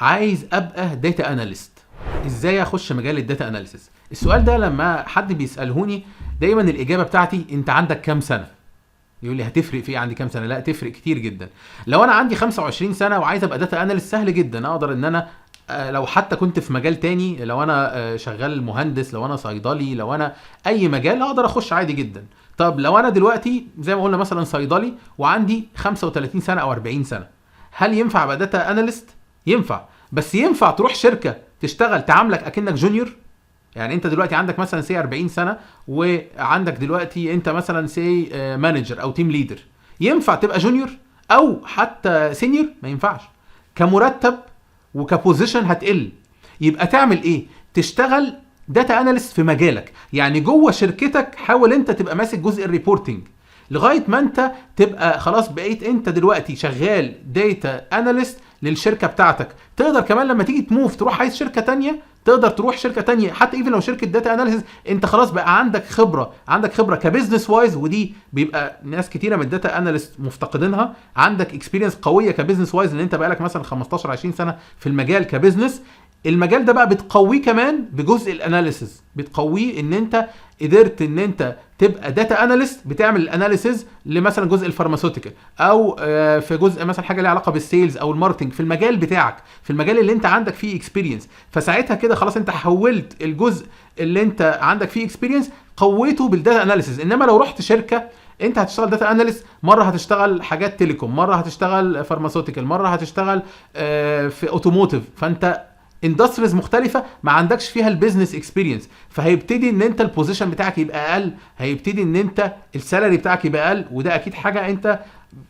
عايز ابقى data analyst، ازاي اخش مجال ال data analysis؟ السؤال ده لما حد بيسالهوني دايما الاجابة بتاعتي: انت عندك كام سنه؟ يقول لي: هتفرق في ايه عندي كام سنه؟ لا، تفرق كتير جدا. لو انا عندي 25 سنة وعايز ابقى data analyst، سهل جدا، اقدر ان انا لو حتى كنت في مجال تاني، لو انا شغال مهندس، لو انا صيدلي، لو انا اي مجال، اقدر اخش عادي جدا. طب لو انا دلوقتي زي ما قلنا مثلا صيدلي وعندي 35 سنة او 40 سنه، هل ينفع ابقى data analyst؟ ينفع، بس ينفع تروح شركة تشتغل تعاملك اكنك junior؟ يعني انت دلوقتي عندك مثلا say 40 سنه، وعندك دلوقتي انت مثلا say manager او team leader، ينفع تبقى junior او حتى senior؟ ما ينفعش، كمرتب وك position هتقل. يبقى تعمل ايه؟ تشتغل data analyst في مجالك، يعني جوه شركتك حاول انت تبقى ماسك جزء ال reporting لغاية ما انت تبقى خلاص بقيت انت دلوقتي شغال data analyst للشركة بتاعتك. تقدر كمان لما تيجي ت move تروح عايز شركة تانية، تقدر تروح شركة تانية، حتى even لو شركة data analysis، انت خلاص بقى عندك خبره، عندك خبره ك business wise، ودي بيبقى ناس كتيرة من ال data analyst مفتقدينها. عندك experience قوية ك business wise، ان انت بقالك مثلا 15 20 سنة في المجال ك business. المجال ده بقى بتقويه كمان بجزء ال analysis، بتقويه ان انت قدرت ان انت تبقى data analyst بتعمل ال analysis لمثلا جزء ال pharmaceutical او في جزء مثلا حاجة ليها علاقة بال sales او ال marketing في المجال بتاعك، في المجال اللي انت عندك فيه experience. فساعتها كده خلاص انت حولت الجزء اللي انت عندك فيه experience قويته بال data analysis. انما لو رحت شركه، انت هتشتغل data analyst، مرة هتشتغل حاجات telecom، مرة هتشتغل pharmaceutical، مرة هتشتغل في automotive، فانت industries مختلفة ما عندكش فيها ال business experience، فهيبتدي ان انت ال position بتاعك يبقى اقل، هيبتدي ان انت ال salary بتاعك يبقى اقل، وده اكيد حاجة انت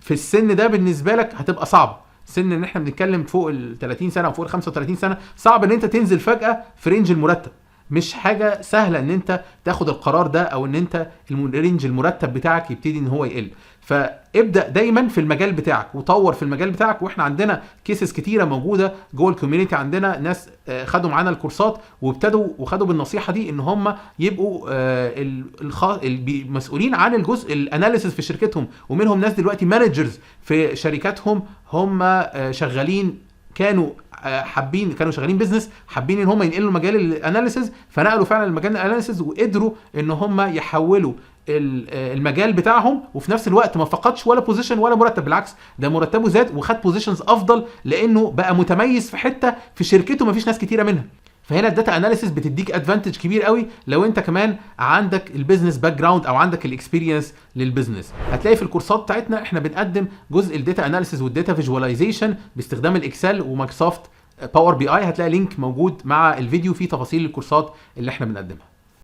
في السن ده بالنسبة لك هتبقى صعبه. سن ان احنا بنتكلم فوق ال 30 سنة او فوق ال 35 سنه، صعب ان انت تنزل فجاة في range المرتب. مش حاجة سهلة ان انت تاخد القرار ده او ان انت ال range المرتب بتاعك يبتدي ان هو يقل. فابدا دايما في المجال بتاعك وطور في المجال بتاعك. واحنا عندنا cases كتيرة موجودة جوه ال community، عندنا ناس خدوا معانا الكورسات وابتدوا وخدوا بالنصيحة دي ان هم يبقوا مسؤولين عن الجزء ال analysis في شركتهم، ومنهم ناس دلوقتي managers في شركاتهم، هم شغالين، كانوا حابين، كانوا شغالين business، حابين ان هم ينقلوا مجال ال analysis، فنقلوا فعلا المجال ال analysis وقدروا ان هم يحولوا المجال بتاعهم، وفي نفس الوقت ما فقدش ولا position ولا مرتب، بالعكس ده مرتبه زاد وخد positions افضل، لانه بقى متميز في حتة في شركته ما فيش ناس كتيرة منها. فهنا ال data analysis بتديك advantage كبير قوي لو انت كمان عندك ال business background او عندك ال experience لل business. هتلاقي في الكورسات بتاعتنا احنا بنقدم جزء ال data analysis وال data visualization باستخدام ال Excel و Microsoft Power BI. هتلاقي link موجود مع الفيديو فيه تفاصيل الكورسات اللي احنا بنقدمها.